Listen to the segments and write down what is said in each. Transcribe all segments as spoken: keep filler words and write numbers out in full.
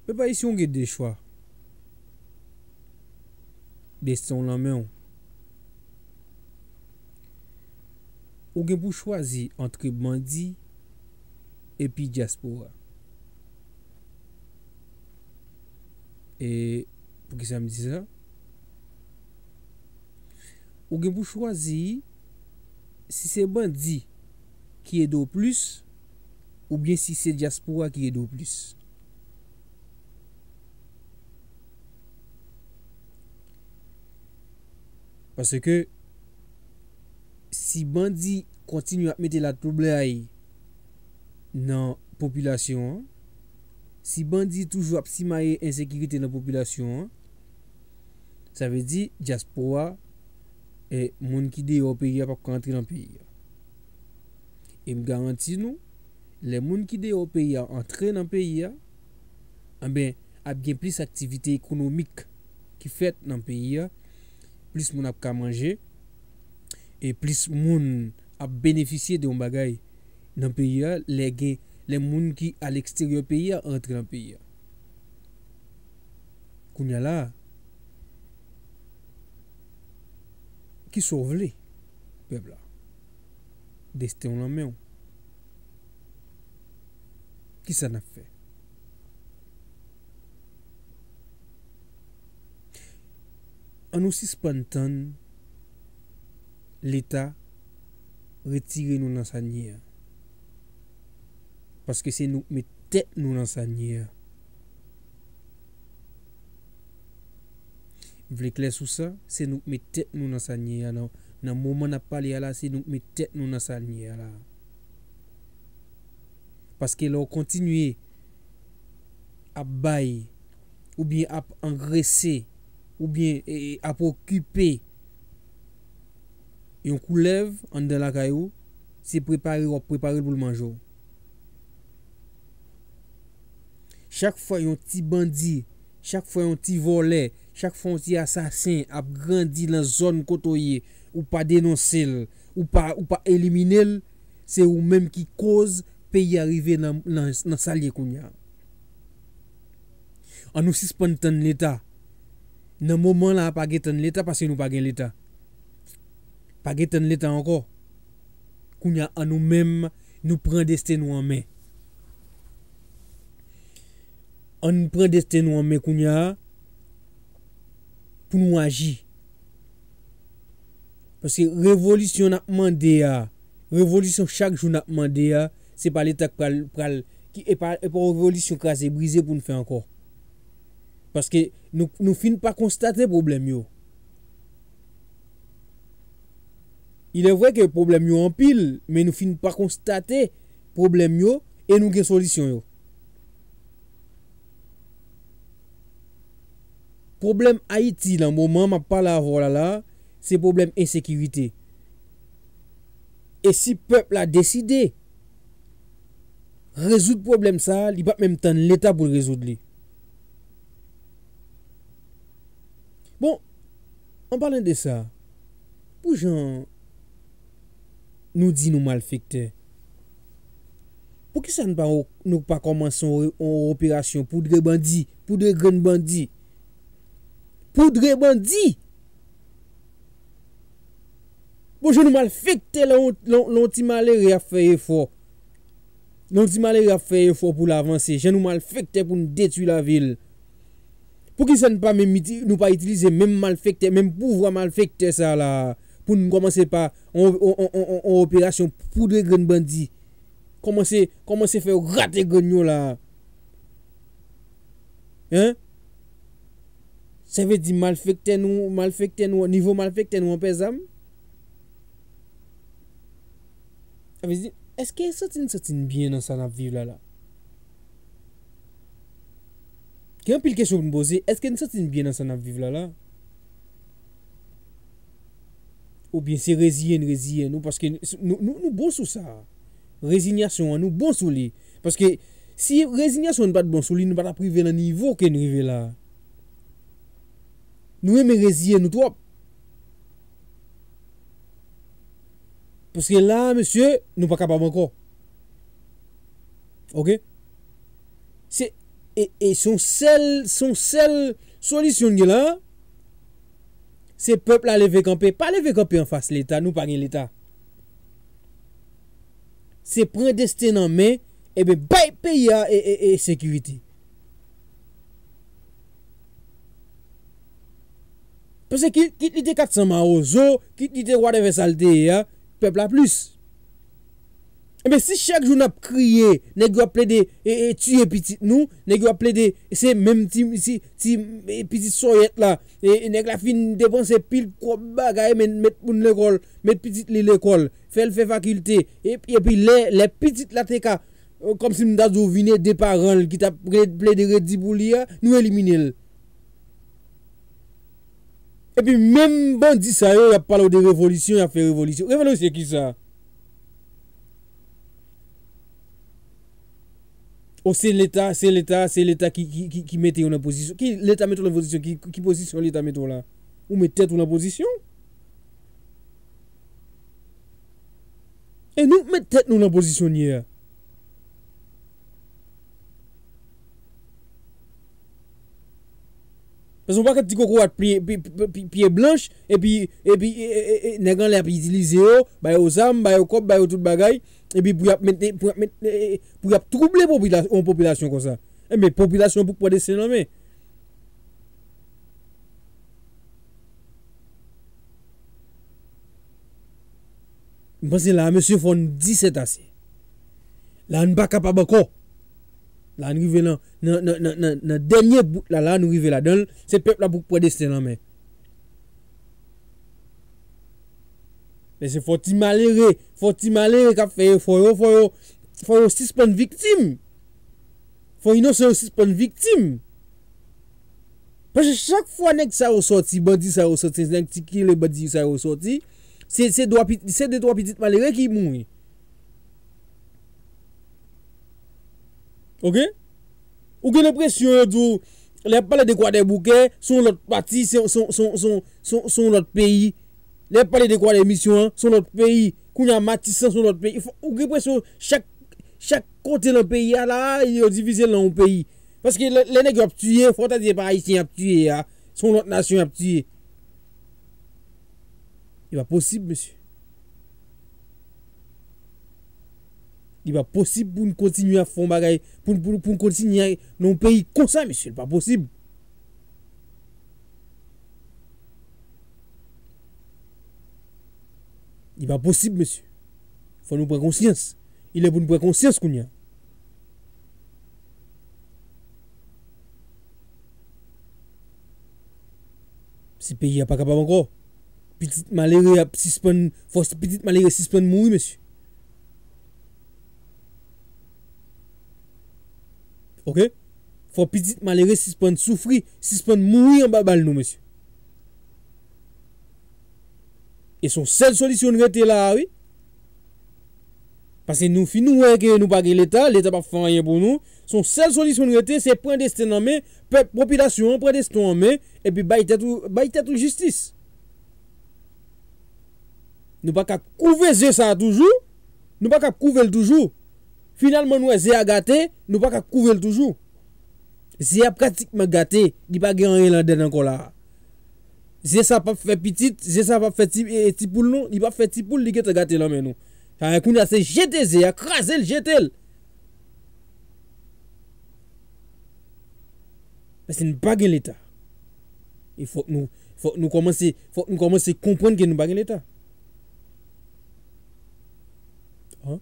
Pèp ayisyen, w gen de chwa. Desten w nan men w. Ou gen pou chwazi antre bandi epi dyaspora. E poukisa m di sa? Ou gen pou chwazi si se bandi ki ede w plis oubyen si se dyaspora ki ede w plis. Paske si bandi kontinye ap mete latwoublay nan popilasyon an, si bandi toujou ap simaye ensekirite nan popilasyon an, sa vle di dyaspora, e, moun ki deyò peyi a p ap ka antre nan peyi a. E m garanti nou, lè moun ki deyò peyi a antre nan peyi a, anben, ap gen plis aktivite ekonomik ki fèt nan peyi a, plis moun ap ka manje, e plis moun ap benefisye de yon bagay nan peyi a, lè gen, lè moun ki aleksteryè peyi a antre nan peyi a. Kounye a la, kisa w vle, pèp la? Desten w nan men w. Kisa n ap fè? An nou sispann tann Leta retire nou nan sa n ye a. Paske se nou k met tèt nou nan sa n ye a. M vle klè sou sa, se nou k met tèt nou nan sa n ye a. Nan, nan moman n ap pale a la, se nou k met tèt nou nan sa n ye a la. Paske lè w kontinye ap bay, oubyen ap angrese, oubyen, e, e, ap okipe yon koulèv anndan lakay ou, se prepare w ap prepare l pou l manje w. Chak fwa yon ti bandi, chak fwa yon ti vòlè, chak fwa yon ti asasen ap grandi nan zòn kote w ye, ou pa denonse l, ou pa, ou pa elimine l, se ou menm ki koz peyi a rive nan, nan, nan sa l ye kounye a. An nou sispann tann Leta. Nan moman la, pa gen tann Leta paske nou pa gen Leta. Pa gen tann Leta ankò. Kounye a, an nou menm, nou pran desten nou an men. An nou pran desten nou an men kounye a pou nou aji. Paske revolisyon n ap mande a, revolisyon chak jou n ap mande a, se pa Leta k pral, pral, ki, e pa, e pa yon revolisyon kraze brize pou n fè ankò. Paske nou, nou fin pa konstate pwoblèm yo. Il est vrai ke pwoblèm yo anpil, men nou fin pa konstate pwoblèm yo e nou gen solisyon yo. Pwoblèm Ayiti nan moman m ap pale avè w la la, se pwoblèm ensekirite. E si pèp la deside rezoud pwoblèm sa a, li p ap menm tann Leta pou l rezoud li. Bon, an palan de sa, pou jan nou di nou malfektè, poukisa nou pa, nou pa kòmanse yon, yon operasyon poudre bandi, poudre grenn bandi? Poudre bandi! Bon, jan nou malfektè lè yon, lè yon, lè yon ti malere ap fè efò. Lè yon ti malere ap fè efò pou l avanse. Jan nou malfektè pou n detwi lavi l. Poukisa n pa menm iti-, nou pa itilize menm malfektè, menm pouvwa malfektè sa a la, pou n kòmanse pa yon, yon, yon, yon, yon operasyon poudre grenn bandi? Kòmanse, kòmanse fè yo rate grenn yo la. Hein? Sa vle di malfektè nou, malfektè nou, nivo malfektè nou an pè zam? Sa vle di, èske n santi n, santi n byen nan sa n ap viv la la? Gen anpil kesyon pou n poze. Èske n santi n byen nan sa n ap viv la la? Oubyen se reziyen n reziyen nou, paske n, nou, nou, nou bon sou sa. Rezinyasyon an, nou bon sou li. Paske si rezinyasyon an nou pa t bon sou li, nou pa t ap rive nan nivo ke n rive la. Nou renmen reziyen nou twòp. Paske la, mesye, nou pa kapab ankò. Oke? Se, e, e se yon sèl, se yon sèl solisyon n gen la, se pèp la leve kanpe. Pa leve kanpe anfas Leta, nou pa gen Leta. Se pran desten nan men, ebyen bay peyi a e, e, e sekirite. Paske kit, kit li te kat san mawozo, kit li te whatever sa l te ye a, pèp la plis. Ebyen, si chak jou n ap kriye, nèg yo ap plede e, e, tiye pitit nou, nèg yo ap plede, se menm ti, ti, ti e, pitit sòyèt la, e, e nèg la fin depanse pil kòb bagay, men met moun lekòl, met pitit li lekòl, fè l fè fakilte, e, epi lè, lè pitit la te ka, e, kòmsi m ta di w vin ede paran l ki t ap re- plede redi pou li a, nou elimine l. Epi menm bandi sa yo, y ap pale w de revolisyon, y ap fè revolisyon. Revolisyon ki sa? O se Leta, se Leta, se Leta ki, ki, ki, ki mete yo nan pozisyon. Ki Leta mete w nan pozisyon? Ki, ki pozisyon Leta mete w la? Ou met tèt ou nan pozisyon? E nou k met tèt nou nan pozisyon n ye a. Paske yon pakèt ti kokorat pye, pye, pye, pye, pye blanch, epi, epi e, e, e, e, nèg anlè ap itilize yo, ba yo zam, ba yo kòb, ba yo tout bagay, epi pou y ap met, pou y ap met, e, e, pou y ap twouble popila- yon popilasyon konsa. Ebyen, popilasyon pou k pran desten nan men. M panse la, mesye, fò n di sètase. La, n pa kapab ankò. La, n rive nan, nan, nan, nan, nan, nan dènye bout la, la, nou rive ladan l. Se pèp la pou k pran desten nan men. Men se fò ti malere, fò ti malere k ap fè efò yo, fò yo, fò yo sispann viktim. Fò inosan yo sispann viktim. Paske chak fwa nèg sa yo sòti, bandi sa yo sòti, nèg ti kile bandi sa yo sòti, se, se dwa pi- se de twa pitit malere ki mouri. Oke? Ou gen lenpresyon yo di w, lè y ap pale de Kwadèboukè, se yon lòt pati, se, se, se, se, se, se yon lòt peyi. Lè y ap pale de Kwadèmisyon an, se yon lòt peyi. Kounye a Matisan, se yon lòt peyi. Fò- Ou gen lenpresyon chak, chak kote nan peyi a la, yo divize l nan yon peyi. Paske lè, lè nèg yo ap tiye, fò w ta di se pa Ayisyen y ap tiye a, se yon lòt nasyon y ap tiye. Li pa posib, mesye. Li pa posib pou n kontinye ap fè yon bagay, pou, pou, pou n kontinye nan yon peyi konsa, mesye. Li pa posib. Li pa posib, mesye. Fò nou pran konsyans. Li lè pou n pran konsyans kounye a. Si peyi a pa kapab ankò, pitit malere ap sispann, fò pitit malere sispann mouri, mesye. Oke? Fò pitit malere sispann soufri, sispann mouri anba bal nou, mesye. E se yon sèl solisyon n rete la a, wi. Paske nou fin wè ke nou pa gen Leta, Leta p ap fè anyen pou nou. Se yon sèl solisyon n rete, se pran desten nan men, pèp, popilasyon an pran desten an men, epi bay tèt ou, bay tèt ou jistis. Nou pa ka kouve ze sa a toujou, nou pa ka kouve l toujou. Finalman, nou wè ze a gate, nou pa ka kouve l toujou. Ze a pratikman gate, li pa gen anyen ladan l ankò la a. Ze sa p ap fè pitit, ze sa p ap fè ti, e, e, ti poul non, li p ap fè ti poul, li gentan gate nan men nou. Sa vle kounye a se jete ze a, kraze l, jete l. Paske n pa gen Leta. E fòk nou, fòk nou kòmanse, fòk nou kòmanse konprann ke nou pa gen Leta. An?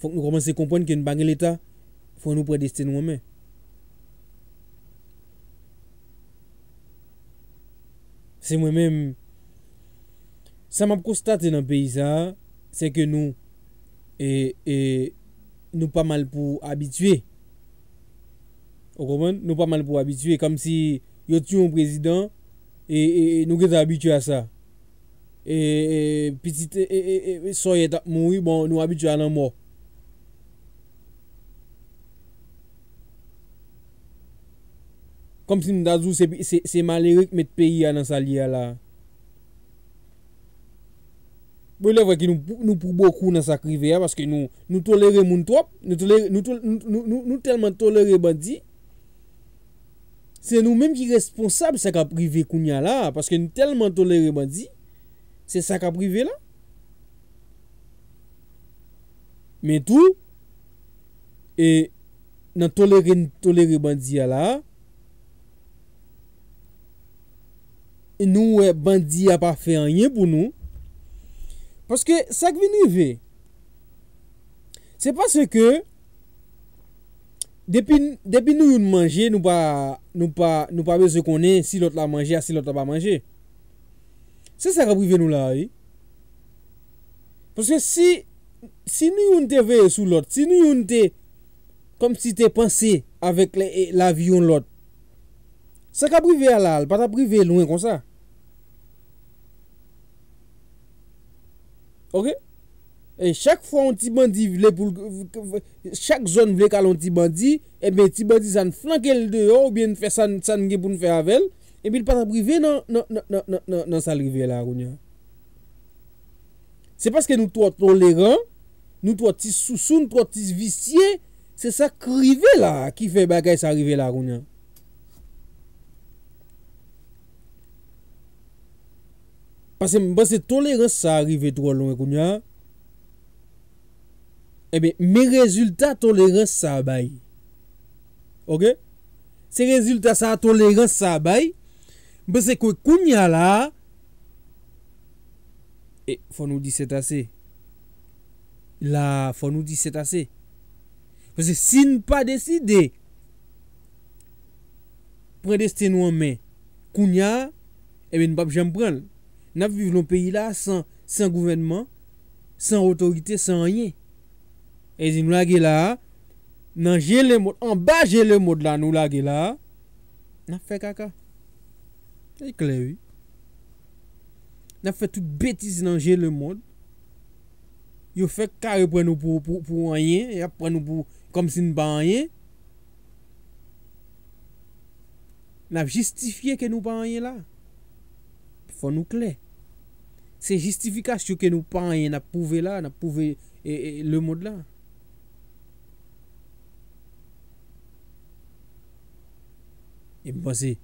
Fòk nou kòmanse konprann ke n pa gen Leta. Fò nou pran desten nou an men. Se mwen menm. Sa m ap konstate nan peyi sa a, se ke nou, e, e, nou pa mal pou abitye. Ou konprann? Nou pa mal pou abitye. Kòmsi yo tiye yon prezidan, e, e, e nou gentan abitye a sa. E, e, pitit, e, e, e, e, sòyèt ap mouri, bon, nou abitye a lanmò. Kòmsi m ta di w se, se, se malere k met peyi a nan sa l ye a la. Bon, il est vrai que nou, nou pou bokou nan sa k rive a, paske nou, nou tolere moun twòp, nou tolere, nou, tol- nou, nou, nou, nou tèlman tolere bandi, se nou menm ki responsab sa k ap rive kounye a la, paske nou tèlman tolere bandi, se sa k ap rive la. Men tou, e nan tolere n tolere bandi a la, nou wè bandi a pa fè anyen pou nou. Paske sa k vin rive, se paske depi, depi nou youn manje, nou pa, nou pa, nou pa bezwen konnen si lòt la manje a, si lòt la pa manje. Se sa k ap rive nou la, wi. Paske si, si nou youn te veye sou lòt, si nou youn te kòmsi te panse avèk le- e lavi yon lòt, sa k ap rive a la, l pa t ap rive lwen konsa. Oke? E chak fwa yon ti bandi vle pou l, chak zòn vle kale yon ti bandi, ebyen, ti bandi sa n flanke l deyò, oubyen n fè sa n, sa n gen pou n fè avè l, epi l pa t ap rive nan, nan, nan, nan, nan, nan, nan sa l rive la kounye a. Se paske nou twò toleran, nou twò ti sousou, nou twò ti visye, se sa k rive la, ki fè bagay sa rive la kounye a. Paske m panse tolerans sa rive twò lwen kounye a. Ebyen, men rezilta tolerans sa bay. Oke? Se rezilta sa tolerans sa bay. M panse ke kounye a la, e, fò nou di sètase. La, fò nou di sètase. Paske si n pa deside pran desten nou an men kounye a, ebyen, n p ap janm pran l. N ap viv nan peyi la san, san gouvènman, san otorite, san anyen. E di nou lage la a, nan je lemond, anba je lemond la nou lage la a, n ap fè kaka. E klè, wi. N ap fè tout betiz nan je lemond. Yo fèk kare pran nou pou, pou, pou anyen, y ap pran nou pou, kòmsi n pa anyen. N ap jistifye ke nou pa anyen la. Fò nou klè. Se jistifikasyon ke nou pa anyen n ap pwouve la, n ap pwouve, e, e, lemond la. E m panse,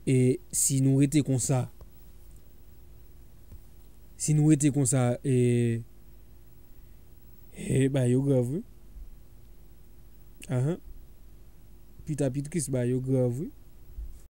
e, si nou rete konsa, si nou rete konsa, e, e, bagay yo grav, wi. Ahan. Pita pi tris, bagay yo grav, wi.